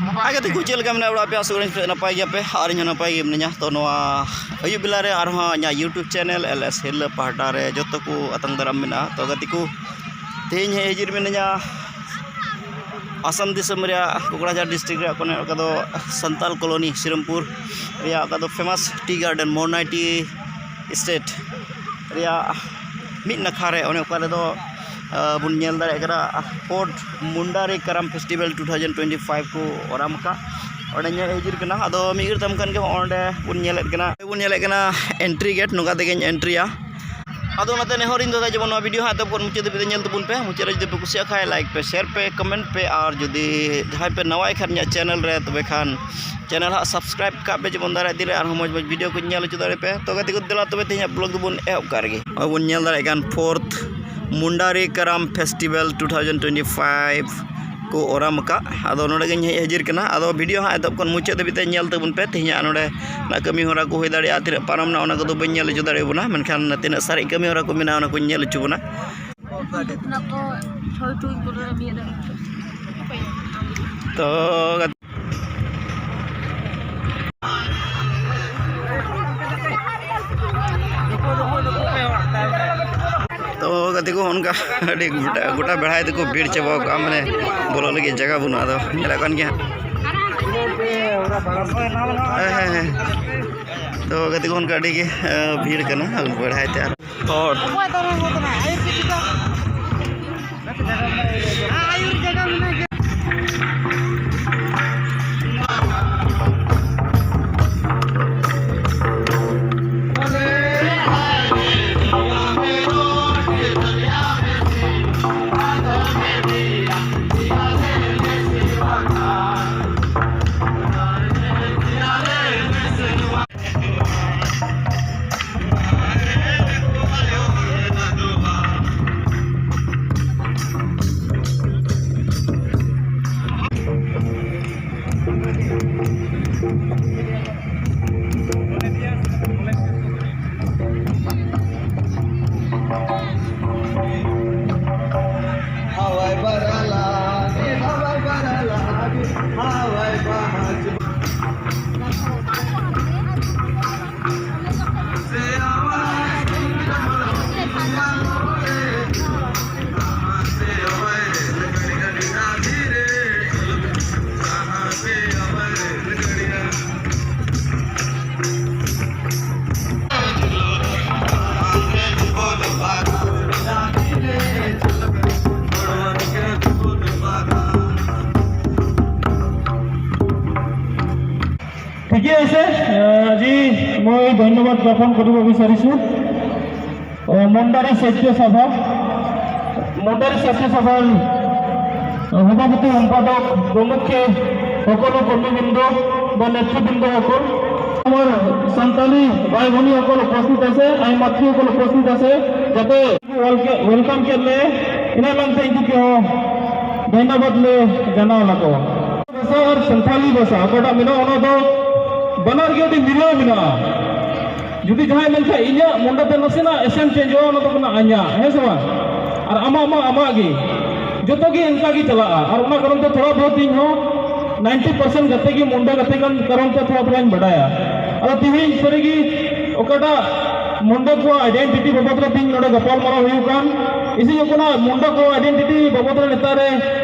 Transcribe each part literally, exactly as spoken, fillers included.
ᱦᱟᱭ ᱜᱟᱛᱮ ᱠᱚ, ᱪᱮᱫ ᱞᱮᱠᱟ ᱢᱮᱱᱟᱜ ᱵᱟᱲᱟ ᱯᱮᱭᱟ? ᱟᱥᱚᱜ ᱠᱟᱹᱱᱟᱹᱧ ᱯᱮ ᱱᱟᱯᱟᱭ ᱜᱮᱭᱟ ᱯᱮ ᱟᱨ ᱤᱧ ᱦᱚᱸ ᱱᱟᱯᱟᱭ ᱜᱮ ᱢᱤᱱᱟᱹᱧᱟ᱾ ᱛᱚ, ᱱᱚᱣᱟ ᱟᱹᱭᱩᱵ ᱵᱮᱞᱟ ᱨᱮ ᱟᱨᱦᱚᱸ ᱤᱧᱟᱹᱜ YouTube channel LS ᱦᱤᱨᱞᱟᱹ ᱯᱟᱦᱴᱟ ᱨᱮ ᱡᱚᱛᱚ ᱠᱚ ᱟᱛᱟᱝ ᱫᱟᱨᱟᱢ ᱢᱮᱱᱟᱜᱼᱟ᱾ ᱛᱚ ᱜᱟᱛᱮ ᱠᱚ, ᱛᱮᱦᱮᱧ ᱦᱮᱡ ᱦᱟᱹᱡᱤᱨ ᱢᱤᱱᱟᱹᱧᱟ ᱟᱥᱟᱢ ᱫᱤᱥᱚᱢ ᱨᱮᱭᱟᱜ ᱠᱳᱠᱲᱟᱡᱷᱟᱨ district ᱨᱮᱭᱟᱜ ᱠᱚᱱᱮ ᱚᱠᱟ ᱫᱚ ᱥᱟᱱᱛᱟᱞ colony ᱥᱤᱨᱟᱢᱯᱩᱨ ᱨᱮᱭᱟᱜ ᱚᱠᱟ ᱫᱚ famous tea garden ᱢᱚᱨᱱᱟᱭ tea estate ᱨᱮᱭᱟᱜ ᱢᱤᱫ ᱱᱟᱠᱷᱟ ᱨᱮ, ᱚᱱᱮ ᱚᱠᱟ ᱨᱮᱫᱚ, ᱟᱸ, ᱵᱚᱱ ᱧᱮᱞ ᱫᱟᱲᱮᱭᱟᱜ ᱠᱟᱱᱟ fourth ᱢᱩᱱᱰᱟᱨᱤ ᱠᱟᱨᱟᱢ festival two thousand twenty five ᱠᱚ ᱚᱨᱟᱢ ᱟᱠᱟᱫ᱾ ᱚᱸᱰᱮ ᱧᱮᱞ ᱦᱤᱡᱩᱜ ᱠᱟᱱᱟ᱾ ᱟᱫᱚ ᱢᱤᱫ ᱜᱷᱟᱹᱲᱤᱡ ᱛᱟᱭᱚᱢ ᱠᱷᱟᱱ ᱜᱮ ᱚᱸᱰᱮ ᱵᱚᱱ ᱧᱮᱞᱮᱫ ᱠᱟᱱᱟ, ᱚᱸᱰᱮ ᱵᱚᱱ ᱧᱮᱞᱮᱫ ᱠᱟᱱᱟ entry gate᱾ ᱱᱚᱝᱠᱟ ᱛᱮᱜᱮᱧ entryᱭᱟ᱾ ᱟᱫᱚ ᱚᱱᱟᱛᱮ ᱱᱮᱦᱚᱨᱤᱧ ᱫᱚᱦᱚᱭᱟ ᱡᱮᱢᱚᱱ ᱱᱚᱣᱟ video ᱦᱟᱸᱜ ᱮᱛᱚᱦᱚᱵ ᱠᱷᱚᱱ ᱢᱩᱪᱟᱹᱫ ᱫᱷᱟᱹᱵᱤᱡ ᱛᱮ ᱧᱮᱞ ᱛᱟᱵᱚᱱ ᱯᱮ᱾ ᱢᱩᱪᱟᱹᱫ ᱨᱮ ᱡᱩᱫᱤ ᱯᱮ ᱠᱩᱥᱤᱭᱟᱜ ᱠᱷᱟᱱ like ᱯᱮ, share ᱯᱮ, comment ᱯᱮ, ᱟᱨ ᱡᱩᱫᱤ ᱡᱟᱦᱟᱸᱭ ᱯᱮ ᱱᱟᱣᱟᱭ ᱠᱷᱟᱱ ᱤᱧᱟᱹᱜ channel ᱨᱮ, ᱛᱚᱵᱮ ᱠᱷᱟᱱ channel ᱦᱟᱸᱜ subscribe ᱠᱟᱜ ᱯᱮ, ᱡᱮᱢᱚᱱ ᱫᱟᱨᱟᱭ ᱫᱤᱱ ᱨᱮ ᱟᱨᱦᱚᱸ ᱢᱚᱡᱽ ᱢᱚᱡᱽ video ᱠᱚᱧ ᱧᱮᱞ ᱦᱚᱪᱚ ᱫᱟᱲᱮ ᱯᱮ᱾ ᱛᱚ ᱜᱟᱛᱮ ᱠᱚ, ᱫᱮᱞᱟ ᱛᱚᱵᱮ ᱛᱮᱦᱮᱧᱟᱜ vlog ᱫᱚᱵᱚᱱ ᱮᱦᱚᱵ ᱠᱟᱜ ᱨᱮᱜᱮ᱾ ᱱᱚᱜᱼᱚᱭ ᱵᱚᱱ ᱧᱮᱞ ᱫᱟᱲᱮᱭᱟᱜ ᱠᱟᱱ fourth ᱢᱩᱱᱰᱟᱨᱤ ᱠᱟᱨᱟᱢ festival two thousand twenty five ᱠᱚ ᱚᱨᱟᱢ ᱟᱠᱟᱫ᱾ ᱟᱫᱚ ᱱᱚᱰᱮ ᱜᱤᱧ ᱦᱮᱡ ᱦᱟᱹᱡᱤᱨ ᱠᱟᱱᱟ᱾ ᱟᱫᱚ video ᱦᱟᱸᱜ ᱮᱛᱚᱦᱚᱵ ᱠᱷᱚᱱ ᱢᱩᱪᱟᱹᱫ ᱫᱷᱟᱹᱵᱤᱡ ᱛᱮ ᱧᱮᱞ ᱛᱟᱵᱚᱱ ᱯᱮ᱾ ᱛᱮᱦᱮᱧᱟᱜ ᱱᱚᱰᱮ ᱱᱟᱜ ᱠᱟᱹᱢᱤ ᱦᱚᱨᱟ ᱠᱚ ᱦᱩᱭ ᱫᱟᱲᱮᱭᱟᱜᱼᱟ, ᱛᱤᱱᱟᱹᱜ ᱯᱟᱨᱚᱢ ᱱᱟ ᱚᱱᱟ ᱠᱚᱫᱚ ᱵᱟᱹᱧ ᱧᱮᱞ ᱦᱚᱪᱚ ᱫᱟᱲᱮᱭᱟᱵᱚᱱᱟ, ᱢᱮᱱᱠᱷᱟᱱ ᱛᱤᱱᱟᱹᱜ ᱥᱟᱨᱮᱡ ᱠᱟᱹᱢᱤ ᱦᱚᱨᱟ ᱠᱚ ᱢᱮᱱᱟᱜᱼᱟ ᱚᱱᱟ ᱠᱚᱧ ᱧᱮᱞ ᱦᱚᱪᱚ ᱵᱚᱱᱟ᱾ ᱚᱱᱟ ᱠᱚ ᱪᱷᱚᱭ ᱴᱩᱭ ᱠᱚᱨᱮ ᱢᱤᱫ ᱨᱮ᱾ ᱛᱚ ᱛᱚ ᱜᱟᱛᱮ ᱠᱚ, ᱚᱱᱠᱟ ᱟᱹᱰᱤ ᱜᱚᱴᱟ, ᱜᱚᱴᱟ ᱵᱮᱲᱦᱟᱭ ᱛᱮᱠᱚ ᱵᱷᱤᱲ ᱪᱟᱵᱟ ᱠᱚᱜᱼᱟ, ᱢᱟᱱᱮ ᱵᱚᱞᱚᱜ ᱞᱟᱹᱜᱤᱫ ᱡᱟᱭᱜᱟ ᱵᱟᱹᱱᱩᱜᱼᱟ᱾ ᱟᱫᱚ ᱧᱮᱞᱚᱜ ᱠᱟᱱ ᱜᱮᱭᱟ ᱦᱟᱸᱜ᱾ ᱦᱮᱸ, ᱦᱮᱸ, ᱦᱮᱸ᱾ ᱛᱚ ᱜᱟᱛᱮ ᱠᱚ, ᱚᱱᱠᱟ ᱟᱹᱰᱤ ᱜᱮ, ᱟᱸ, ᱵᱷᱤᱲ ᱠᱟᱱᱟ ᱵᱮᱲᱦᱟᱭ ᱛᱮ ᱟᱨ ᱦᱚᱲ᱾ ঠিকে আছে, আহ, আজি মই ধন্যবাদ জ্ঞাপন কৰিব বিচাৰিছোঁ। আহ, মণ্ডাৰী সাহিত্য সভা, মণ্ডাৰী সাহিত্য সভাৰ, আহ, সভাপতি সম্পাদক প্ৰমুখ্যে সকলো কৰ্মীবৃন্দ বা নেতৃবৃন্দসকল, আমাৰ চান্তালী ভাই ভনীসকল উপস্থিত আছে, আই মাতৃসকল উপস্থিত আছে, যাতে ৱেলকাম কেলে ইনাৰ লংতে ইনকু কিয় ধন্যবাদ লে জানা লাগো। ᱵᱷᱟᱥᱟ ᱟᱨ ᱥᱟᱱᱛᱟᱞᱤ ᱵᱷᱟᱥᱟ ᱚᱠᱟᱴᱟᱜ ᱢᱮᱱᱟᱜᱼᱟ, ᱚᱱᱟ ᱫᱚ ᱵᱟᱱᱟᱨ ᱜᱮ ᱟᱹᱰᱤ ᱢᱤᱞᱟᱹᱣ ᱢᱮᱱᱟᱜᱼᱟ᱾ ᱡᱩᱫᱤ ᱡᱟᱦᱟᱸᱭ ᱢᱮᱱᱠᱷᱟᱱ ᱤᱧᱟᱹᱜ ᱢᱩᱱᱰᱟᱹ ᱛᱮ ᱱᱟᱥᱮᱱᱟᱜ ᱮᱥᱮᱢ ᱪᱮᱧᱡᱚᱜᱼᱟ, ᱚᱱᱟ ᱫᱚ ᱠᱟᱱᱟ ᱟᱧᱟᱜ, ᱦᱮᱸ ᱥᱮ ᱵᱟᱝ? ᱟᱨ ᱟᱢᱟᱜ ᱢᱟ ᱟᱢᱟᱜ ᱜᱮ, ᱡᱚᱛᱚ ᱜᱮ ᱚᱱᱠᱟ ᱜᱮ ᱪᱟᱞᱟᱜᱼᱟ᱾ ᱟᱨ ᱚᱱᱟ ᱠᱟᱨᱚᱱ ᱛᱮ ᱛᱷᱚᱲᱟ ᱵᱚᱦᱩᱛ ᱤᱧ ᱦᱚᱸ ᱱᱟᱭᱤᱱᱴᱤ ᱯᱟᱨᱥᱮᱱᱴ ᱜᱟᱛᱮ ᱜᱮ ᱢᱩᱱᱰᱟᱹ ᱜᱟᱛᱮ ᱠᱟᱱ ᱠᱟᱨᱚᱱ ᱛᱮ ᱛᱷᱚᱲᱟ ᱛᱷᱚᱲᱟᱧ ᱵᱟᱰᱟᱭᱟ᱾ ᱟᱫᱚ ᱛᱮᱦᱮᱧ ᱥᱟᱹᱨᱤᱜᱮ ᱚᱠᱟᱴᱟᱜ ᱢᱩᱱᱰᱟᱹ ᱠᱚᱣᱟᱜ ᱟᱭᱰᱮᱱᱴᱤᱴᱤ ᱵᱟᱵᱚᱫ ᱨᱮ ᱛᱮᱦᱮᱧ ᱱᱚᱰᱮ ᱜᱟᱯᱟᱞ ᱢᱟᱨᱟᱣ ᱦᱩᱭᱩᱜ ᱠᱟᱱ, ᱤᱥᱤ ᱡᱚᱠᱷᱚᱱᱟᱜ ᱢᱩᱱᱰᱟᱹ ᱠᱚᱣᱟᱜ ᱟᱭᱰᱮᱱᱴᱤᱴᱤ ᱵᱟᱵᱚᱫ ᱨᱮ ᱱᱮᱛᱟᱨ ᱨᱮ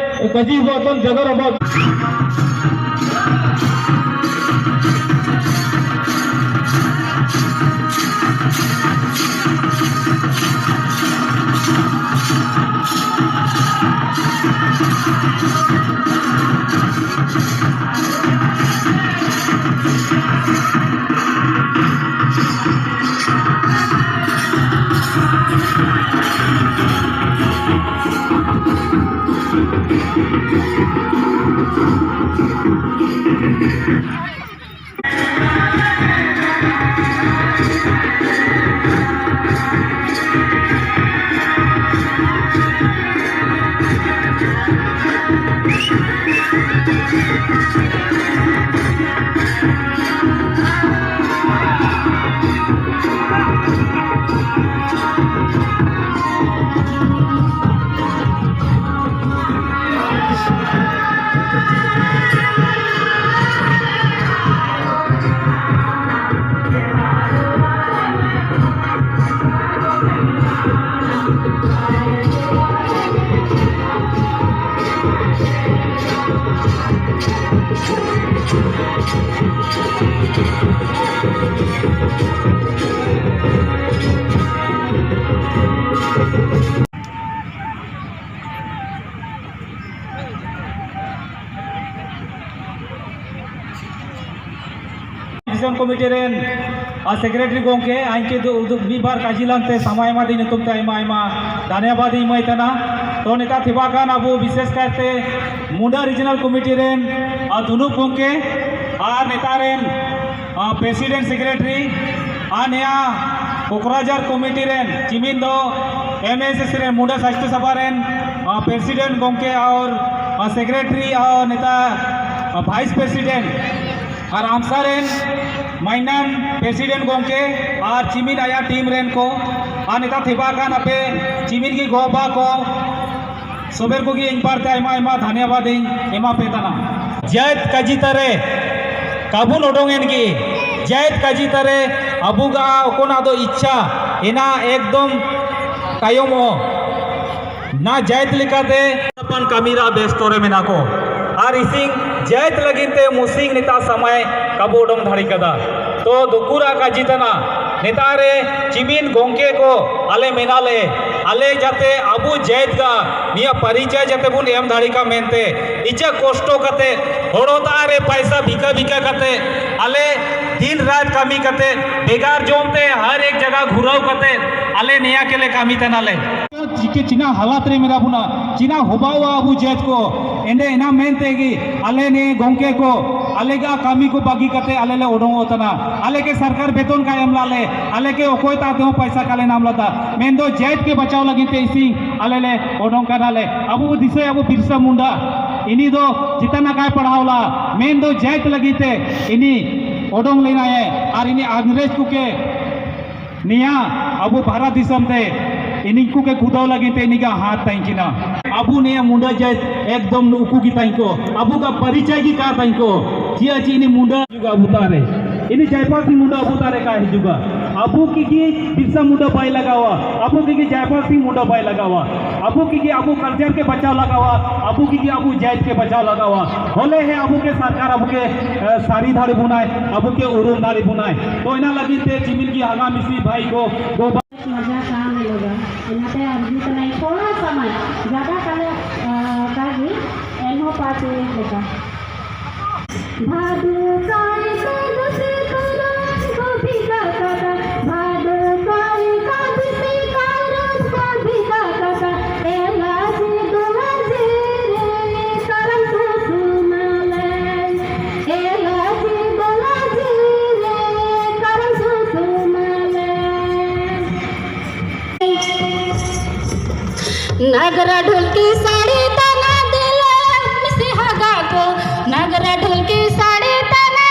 ᱠᱟᱹᱡᱤ ᱦᱩᱭᱩᱜ ᱠᱟᱱ ᱡᱟᱭᱜᱟ ᱨᱮ ᱟᱵᱚᱣᱟᱜ ᱰᱤᱥᱤᱡᱚᱱ ᱠᱚᱢᱤᱴᱤ ᱨᱮᱱ ᱟᱨ ᱥᱮᱠᱨᱮᱴᱟᱨᱤ ᱜᱚᱢᱠᱮ, ᱟᱡ ᱪᱮᱫ ᱩᱫᱩᱜ ᱢᱤᱫ ᱵᱟᱨ ᱠᱟᱹᱡᱤ ᱞᱟᱝᱛᱮ ᱥᱟᱢᱟᱭ ᱮᱢᱟᱫᱤᱧ ᱧᱩᱛᱩᱢ ᱛᱮ ᱟᱭᱢᱟ ᱟᱭᱢᱟ ᱫᱷᱟᱱᱭᱟᱵᱟᱫ ᱤᱧ ᱮᱢᱟᱭ ᱠᱟᱱᱟ᱾ ᱛᱚ ᱱᱮᱛᱟᱨ ᱛᱷᱤᱵᱟ ᱠᱟᱱ ᱟᱵᱚ ᱵᱤᱥᱮᱥ ᱠᱟᱭᱛᱮ ᱢᱩᱱᱰᱟ ᱨᱤᱡᱤᱱᱟᱞ ᱠᱚᱢᱤᱴᱤ ᱨᱮᱱ ᱟᱨ ᱫᱷᱩᱱᱩᱯ ᱜᱚᱢᱠᱮ ᱟᱨ ᱱᱮᱛᱟᱨ ᱨᱮᱱ ᱟᱨ ᱯᱨᱮᱥᱤᱰᱮᱱᱴ ᱥᱮᱠᱨᱮᱴᱟᱨᱤ ᱟᱨ ᱱᱤᱭᱟ ᱠᱚᱠᱨᱟᱡᱷᱟᱨ ᱠᱚᱢᱤᱴᱤ ᱨᱮᱱ ᱪᱤᱢᱤᱱ ᱫᱚ ᱮᱢ ᱮᱥ ᱮᱥ ᱨᱮᱱ ᱢᱩᱱᱰᱟ ᱥᱟᱥᱛᱷᱚ ᱥᱚᱵᱷᱟ ᱨᱮᱱ ᱟᱨ ᱯᱨᱮᱥᱤᱰᱮᱱᱴ ᱜᱚᱢᱠᱮ ᱟᱨ ᱟᱨ ᱥᱮᱠᱨᱮᱴᱟᱨᱤ ᱟᱨ ᱱᱮᱛᱟ ᱟᱨ ᱵᱷᱟᱭᱤᱥ ᱯᱨᱮᱥᱤᱰᱮᱱᱴ ᱟᱨ ᱟᱢᱥᱟ ᱨᱮᱱ ᱢᱟᱭᱱᱟᱱ ᱯᱨᱮᱥᱤᱰᱮᱱᱴ ᱜᱚᱢᱠᱮ ᱟᱨ ᱪᱤᱢᱤᱱ ᱟᱭᱟᱜ ᱴᱤᱢ ᱨᱮᱱ ᱠᱚ ᱟᱨ ᱱᱮᱛᱟ ᱛᱷᱤᱵᱟ ᱠᱟᱱ ᱟᱯᱮ ᱪᱤᱢᱤᱱ ᱜᱮ ᱜᱚ ᱵᱟ ᱠᱚ ᱥᱚᱵᱮᱨ ᱠᱚᱜᱮ ᱤᱧ ᱯᱟᱨᱛᱮ ᱟᱭᱢᱟ ᱟᱭᱢᱟ ᱫᱷᱟᱱᱭᱟᱵᱟᱫ ᱤᱧ ᱮᱢᱟ ᱯᱮ ᱠᱟᱱᱟ᱾ ᱡᱟᱹᱛ ᱠᱟᱹᱡᱤ ᱛᱟᱨᱮ ᱠᱟᱵᱩᱱ ᱚᱰᱚᱝ ᱮᱱ ᱜᱮ, ᱡᱟᱹᱛ ᱠᱟᱹᱡᱤ ᱛᱟᱨᱮ ᱟᱵᱩ ᱜᱟ ᱚᱠᱚᱱᱟᱜ ᱫᱚ ᱤᱪᱪᱷᱟ ᱮᱱᱟ ᱮᱠᱫᱚᱢ ᱛᱟᱭᱚᱢᱚᱜ ᱱᱟ ᱡᱟᱹᱛ ᱞᱮᱠᱟᱛᱮ ᱟᱯᱟᱱ ᱠᱟᱹᱢᱤ ᱨᱟ ᱵᱮᱥᱛᱚ ᱨᱮ ᱢᱮᱱᱟᱜ ᱠᱚ ᱟᱨ ᱤᱥᱤᱝ ᱡᱟᱹᱛ ᱞᱟᱹᱜᱤᱫ ᱛᱮ ᱢᱩᱥᱤᱝ ᱱᱮᱛᱟ ᱥᱟᱢᱟᱭ ᱠᱟᱵᱩ ᱚᱰᱚᱝ ᱫᱷᱟᱲᱤ ᱠᱟᱫᱟ᱾ ᱛᱚ ᱫᱩᱠᱩᱨᱟ ᱠᱟᱹᱡᱤ ᱛᱟᱱᱟ ᱱᱮᱛᱟ ᱨᱮ ᱪᱤᱢᱤᱱ ᱜᱚᱝᱠᱮ ᱠᱚ ᱟᱞᱮ ᱢᱮᱱᱟᱞᱮ ᱟᱞᱮ ᱡᱟᱛᱮ ᱟᱵᱚ ᱡᱟᱹᱛ ᱜᱟ ᱱᱤᱭᱟᱹ ᱯᱟᱨᱤᱪᱟᱭ ᱡᱟᱛᱮ ᱵᱚᱱ ᱮᱢ ᱫᱟᱲᱮ ᱠᱟᱜ ᱢᱮᱱᱛᱮ ᱤᱪᱟᱹ ᱠᱚᱥᱴᱚ ᱠᱟᱛᱮ ᱦᱚᱲ ᱦᱚᱛᱟ ᱨᱮ ᱯᱟᱭᱥᱟ ᱵᱷᱤᱠᱟ ᱵᱷᱤᱠᱟ ᱠᱟᱛᱮ ᱟᱞᱮ ᱫᱤᱱ ᱨᱟᱛ ᱠᱟᱹᱢᱤ ᱠᱟᱛᱮ ᱵᱮᱜᱟᱨ ᱡᱚᱢ ᱛᱮ ᱦᱟᱨ ᱮᱠ ᱡᱟᱭᱜᱟ ᱜᱷᱩᱨᱟᱣ ᱠᱟᱛᱮ ᱟᱞᱮ ᱱᱤᱭᱟ ᱠᱮᱞᱮ ᱠᱟᱹᱢᱤ ᱛᱟᱱᱟᱞᱮ᱾ ᱪᱤᱠᱟᱹ ᱪᱤᱱᱟ ᱦᱟᱞᱟᱛ ᱨᱮ ᱢᱮᱱᱟᱜ ᱵᱚᱱᱟ, ᱪᱤᱱᱟ ᱦᱚᱵᱟᱣᱟ ᱟᱵᱚ ᱡᱟᱹᱛ ᱠᱚ, ᱮᱸᱰᱮ ᱮᱱᱟ ᱢᱮᱱᱛᱮ ᱜᱮ ᱟᱞᱮ ᱱᱤᱭᱟᱹ ᱜᱚᱝᱠᱮ ᱠᱚ ᱟᱞᱮ ᱜᱟ ᱠᱟᱹᱢᱤ ᱠᱚ ᱵᱟᱹᱜᱤ ᱠᱟᱛᱮ ᱟᱞᱮ ᱞᱮ ᱚᱰᱚᱝᱚᱜ ᱠᱟᱱᱟ᱾ ᱟᱞᱮ ᱜᱮ ᱥᱚᱨᱠᱟᱨ ᱵᱮᱛᱚᱱ ᱠᱟᱭ ᱮᱢ ᱞᱟᱜ ᱞᱮ, ᱟᱞᱮ ᱜᱮ ᱚᱠᱚᱭ ᱛᱟ ᱛᱮᱦᱚᱸ ᱯᱟᱭᱥᱟ ᱠᱟᱞᱮ ᱧᱟᱢ ᱞᱮᱫᱟ, ᱢᱮᱱᱫᱚ ᱡᱟᱹᱛ ᱜᱮ ᱵᱟᱪᱟᱣ ᱞᱟᱹᱜᱤᱫ ᱛᱮ ᱤᱥᱤᱱ ᱟᱞᱮ ᱞᱮ ᱚᱰᱚᱝ ᱠᱟᱱᱟᱞᱮ᱾ ᱟᱵᱚ ᱵᱚ ᱫᱤᱥᱟᱹᱭᱟ ᱟᱵᱚ ᱵᱤᱨᱥᱟ ᱢᱩᱱᱰᱟ, ᱤᱱᱤ ᱫᱚ ᱪᱮᱛᱟᱱ ᱱᱟᱠᱟᱭ ᱯᱟᱲᱦᱟᱣ ᱞᱟ, ᱢᱮᱱᱫᱚ ᱡᱟᱹᱛ ᱞᱟᱹᱜᱤᱫ ᱛᱮ ᱤᱱᱤ ᱚᱰᱚᱝ ᱞᱮᱱᱟᱭᱮ ᱟᱨ ᱤᱱᱤ ᱤᱝᱨᱮᱡᱽ ᱠᱚ ᱠᱮ ᱱᱤᱭᱟ ᱟᱵᱚ ᱵᱷᱟᱨᱚᱛ ᱫᱤᱥᱚᱢ ᱛᱮ ᱤᱱᱤ ᱠᱚ ᱠᱮ ᱠᱷᱩᱫᱟᱣ ᱞᱟᱹᱜᱤᱫ ᱛᱮ ᱤᱱᱤ ᱜᱟ ᱦᱟᱛ ᱛᱟᱦᱮᱸ ᱠᱟᱱᱟ᱾ ᱟᱵᱚ ᱱᱤᱭᱟ ᱢᱩᱱᱰᱟ ᱡᱟᱹᱛ ᱮᱠᱫᱚᱢ ᱱᱩᱠᱩ ᱜᱮ ᱛᱟᱦᱮᱸ ᱠᱚ, ᱟᱵᱚ ᱜᱟ ᱯᱟᱨᱤᱪᱟᱭ ᱜᱮ ᱠᱟ ᱛᱟᱦᱮᱸ ᱠᱚ᱾ ᱪᱮᱫᱟᱜ ᱪᱮ ᱤᱱᱤ ᱢᱩᱱᱰᱟ ᱦᱤᱡᱩᱜᱼᱟ ᱟᱵᱚ ᱛᱟᱨᱮ, ᱤᱱᱤ ᱡᱟᱭᱯᱟᱞ ᱥᱤᱝ ᱢᱩᱱᱰᱟ ᱟᱵᱚ ᱛᱟᱨᱮ ᱠᱟ ᱦᱤᱡᱩᱜᱼᱟ᱾ ᱟᱵᱚ ᱠᱤ ᱜᱮ ᱵᱤᱨᱥᱟ ᱢᱩᱱᱰᱟ ᱵᱟᱭ ᱞᱟᱜᱟᱣᱟ, ᱟᱵᱚ ᱠᱤ ᱜᱮ ᱡᱟᱭᱯᱟᱞ ᱥᱤᱝ ᱢᱩᱱᱰᱟ ᱵᱟᱭ ᱞᱟᱜᱟᱣᱟ, ᱟᱵᱚ ᱠᱤ ᱜᱮ ᱟᱵᱚ ᱠᱟᱞᱪᱟᱨ ᱠᱮ ᱵᱟᱪᱟᱣ ᱞᱟᱜᱟᱣᱟ, ᱟᱵᱚ ᱠᱤ ᱜᱮ ᱟᱵᱚ ᱡᱟᱹᱛ ᱠᱮ ᱵᱟᱪᱟᱣ ᱞᱟᱜᱟᱣᱟ᱾ ᱦᱚᱞᱮ ᱦᱮ ᱟᱵᱚ ᱠᱮ ᱥᱚᱨᱠᱟᱨ ᱟᱵᱚ ᱠᱮ ᱥᱟᱹᱨᱤ ᱫᱟᱲᱮ ᱵᱚᱱᱟᱭ, ᱟᱵᱚ ᱠᱮ ᱩᱨᱩᱢ ᱫᱟᱲᱮ ᱵᱚᱱᱟᱭ᱾ ᱛᱚ ᱚᱱᱟ ᱞᱟᱹᱜᱤᱫ ᱛᱮ ᱪᱤᱢᱤᱱ ᱜᱮ ᱦᱟᱜᱟ ᱢᱤᱥᱤ ᱵᱷᱟᱭ ᱠᱚ ᱜᱚ ᱢᱟᱡᱟ ᱠᱟᱱ ᱞᱮᱫᱟ᱾ ᱚᱱᱟᱛᱮ ᱟᱨᱡᱩ ᱠᱟᱱᱟᱭ ᱛᱷᱚᱲᱟ ᱥᱟᱢᱟᱭ ᱡᱟᱫᱟ ᱠᱟᱞᱮ ᱠᱟᱜᱮ ᱮᱱᱦᱚᱸ ᱯᱟᱸᱪ ᱢᱤᱱᱤᱴ ᱞᱮᱠᱟ᱾ ᱵᱷᱟᱫᱩ ᱠᱟᱭ ᱠᱟᱫᱩᱥᱤ ᱠᱚᱨᱚᱥ ᱠᱚ ᱵᱷᱤᱜᱟ ᱠᱟᱫᱟ᱾ ᱵᱷᱟᱫᱩ ᱠᱟᱭ ᱠᱟᱫᱩᱥᱤ ᱠᱚᱨᱚᱥ ᱠᱚ ᱵᱷᱤᱜᱟ ᱠᱟᱫᱟ᱾ ᱮᱞᱟ ᱡᱤ ᱫᱩᱞᱟ ᱡᱤ ᱨᱮ ᱠᱟᱨᱟᱢ ᱥᱩᱥᱩ ᱢᱟᱞᱮ᱾ ᱮᱞᱟ ᱡᱤ ᱫᱩᱞᱟ ᱡᱤ ᱨᱮ ᱠᱟᱨᱟᱢ ᱥᱩᱥᱩ ᱢᱟᱞᱮ᱾ नगरा ढोलकी साड़ी तना दिला से हगा को। नगरा ढोलकी साड़ी तना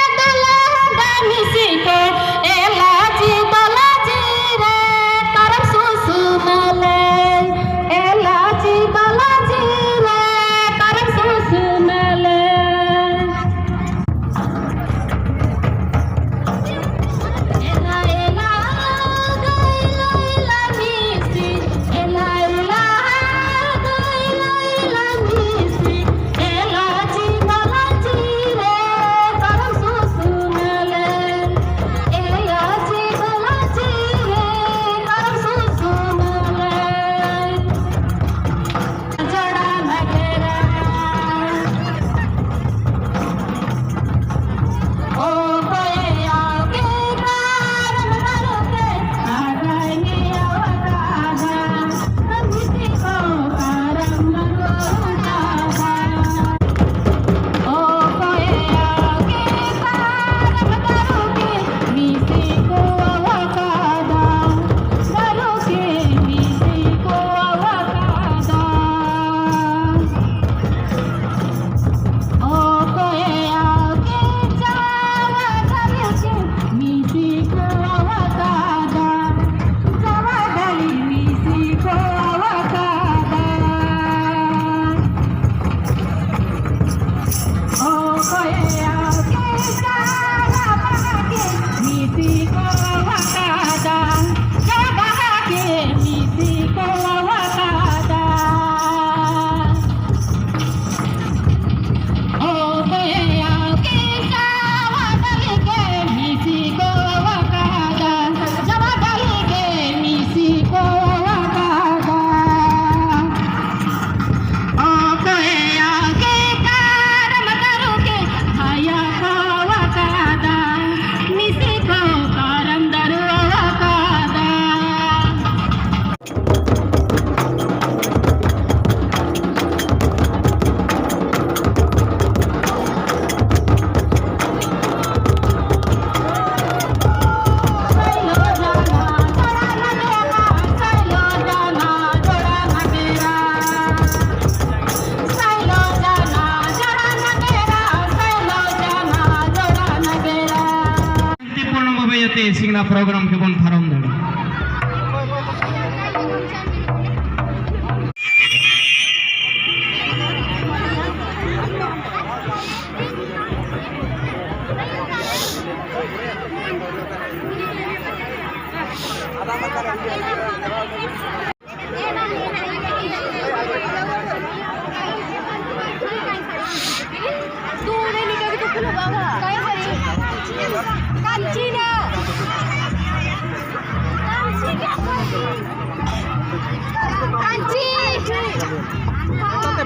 ᱥᱤᱝᱱᱟ ᱯᱨᱳᱜᱨᱟᱢ ᱜᱮᱵᱚᱱ ᱯᱟᱨᱚᱢ ᱫᱟᱲᱮᱭᱟᱜᱼᱟ᱾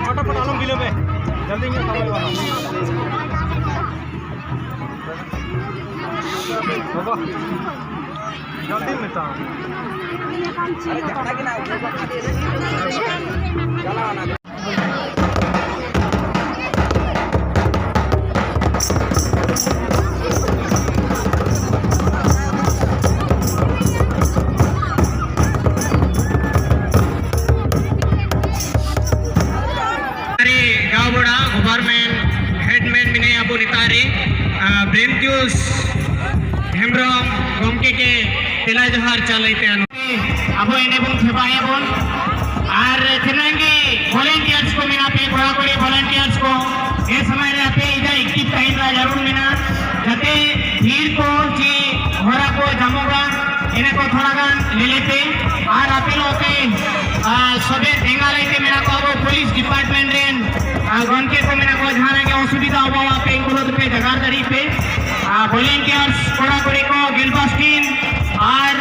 ᱯᱷᱚᱴᱟᱯᱷᱚᱴ ᱟᱞᱚᱢ ᱵᱤᱞᱚᱢ ᱮ, ᱡᱚᱞᱫᱤ ᱧᱚᱜ ᱥᱚᱢᱚᱭ ᱵᱟᱹᱱᱩᱜᱼᱟ᱾ ᱵᱟᱵᱟ, ᱡᱚᱞᱫᱤ ᱢᱮᱛᱟ᱾ ᱟᱨᱮ ᱜᱟᱶᱵᱚᱲᱟ ᱜᱚᱵᱷᱚᱨᱱᱢᱮᱱᱴ ᱦᱮᱰᱢᱮᱱ ᱢᱮᱱᱟᱭᱟ ᱟᱵᱚ ᱱᱮᱛᱟᱨ ᱨᱮ, ᱟᱨ, ᱯᱨᱮᱢᱡᱳᱥ ᱦᱮᱢᱵᱨᱚᱢ ᱜᱚᱢᱠᱮ ᱜᱮ ᱛᱮᱞᱟ ᱡᱚᱦᱟᱨ ᱪᱟᱞ ᱞᱟᱹᱭᱛᱮ ᱟᱵᱚ ᱮᱱᱮ ᱵᱚᱱ ᱥᱮᱵᱟᱭᱟᱵᱚᱱ᱾ ᱟᱨ ᱛᱤᱱᱟᱹᱝ ᱜᱮ ᱵᱷᱚᱞᱮᱱᱴᱤᱭᱟᱨᱥ ᱠᱚ ᱢᱮᱱᱟᱜ ᱯᱮ, ᱠᱚᱲᱟ ᱠᱩᱲᱤ ᱵᱷᱚᱞᱮᱱᱴᱤᱭᱟᱨᱥ ᱠᱚ, ᱮ ᱥᱚᱢᱚᱭ ᱨᱮ ᱟᱯᱮ ᱤᱫᱟ ᱮᱠᱴᱤᱵᱷ ᱛᱟᱦᱮᱱ ᱨᱮᱭᱟᱜ ᱡᱟᱹᱨᱩᱲ ᱢᱮᱱᱟᱜᱼᱟ, ᱡᱟᱛᱮ ᱵᱷᱤᱲ ᱠᱚ ᱪᱮ ᱦᱚᱨᱟ ᱠᱚ ᱡᱟᱢᱚᱜᱟ, ᱤᱱᱟᱹ ᱠᱚ ᱛᱷᱚᱲᱟ ᱜᱟᱱ ᱞᱟᱹᱞᱟᱹᱭ ᱯᱮ᱾ ᱟᱨ ᱟᱯᱮ ᱞᱚ ᱯᱮ, ᱟ, ᱥᱚᱵᱮ ᱵᱮᱸᱜᱟᱞ ᱨᱮ ᱢᱮᱱᱟᱜ ᱠᱚᱣᱟ ᱟᱵᱚ ᱯᱩᱞᱤᱥ ᱰᱤᱯᱟᱨᱴᱢᱮᱱᱴ ᱨᱮᱱ, ᱟ, ᱜᱚᱢᱠᱮ ᱠᱚ ᱢᱮᱱᱟᱜ ᱠᱚᱣᱟ, ᱡᱟᱦᱟᱱᱟᱜ ᱜᱮ ᱚᱥᱩᱵᱤᱫᱷᱟ ᱟᱵᱚ ᱟᱯᱮ ᱩᱱᱠᱩ ᱫᱚ ᱯᱮ ᱡᱟᱜᱟᱲ ᱫᱟᱲᱮᱭᱟᱜ ᱯᱮ᱾ ᱟ, ᱵᱷᱚᱞᱮᱱᱴᱤᱭᱟᱨᱥ ᱠᱚᱲᱟ ᱠᱩᱲᱤ ᱠᱚ ᱜᱮᱞᱵᱟᱥ ᱴᱤᱢ ᱟᱨ